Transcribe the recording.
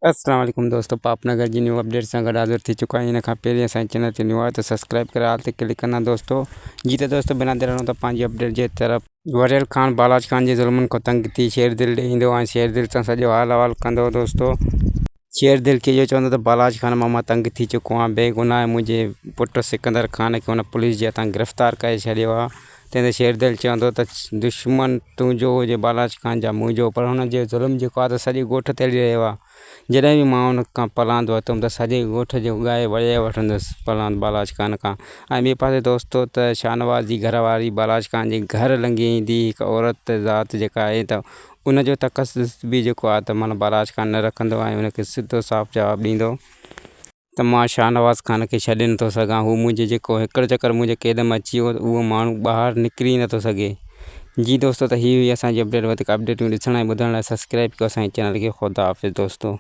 اسلام عليڪم دوستو پاپ نگر جي نيو اپڊيٽ سان گڏ حاضر ٿي چڪا آهيون ان کان پهرين اسان جي چينل تي نيو آهيو ته سبسڪرائب ڪري آل تي ڪلڪ ڪندا دوستو جي ته دوستو بنا دير هلون ٿا پنهنجي اپڊيٽ جي طرف. وريل خان بالاچ خان جي ظلمن کان تنگ ٿي شير دل ڏي ايندو ۽ شير دل سان سڄو حال احوال ڪندو دوستو. شير دل کي اهو چوندو ته بالاچ خان مان مان تنگ ٿي چڪو آهيان بي گناهه منهنجي پٽ سڪندر خان کي هن پوليس جي هٿان گرفتار ڪري ڇڏيو آهي تنهن تي شير دل چوندو ته دشمن تنهنجو هجي بالاچ خان جا منهنجو پر هن جو ظلم جيڪو آهي ته سڄي ڳوٺ تي هلي رهيو آهي جڏهن به مان ان کان پلاند ورتم ته سڄي ڳوٺ جو ڳائي وڄائي وٺندس پلاند بالاچ خان کان ۽ ٻئي پاسي دوستو ته شاهنواز جي گهر واري بالاچ خان جي گهر لنگهي ايندي هڪ عورت ذات جيڪا آهي ته ان جو تقصص به جيڪو آهي ته معنيٰ بالاچ خان نه رکندو ۽ ان کي سڌو صاف جواب ڏيندو. ته مان شاهنواز خان کي ڇڏي نٿو سگهان، هو منهنجي جيڪو هڪڙو چڪر منهنجي قيد ۾ اچي ويو ته اهو ماڻهو ٻاهر نڪري ئي نٿو سگهي. جي دوستو ته هي هئي اسان جي اپڊيٽ وڌيڪ اپڊيٽون ڏسڻ ۽ ٻڌڻ لاء سبسڪرائب ڪيو اسان جي چينل کي خدا حافظ دوستو.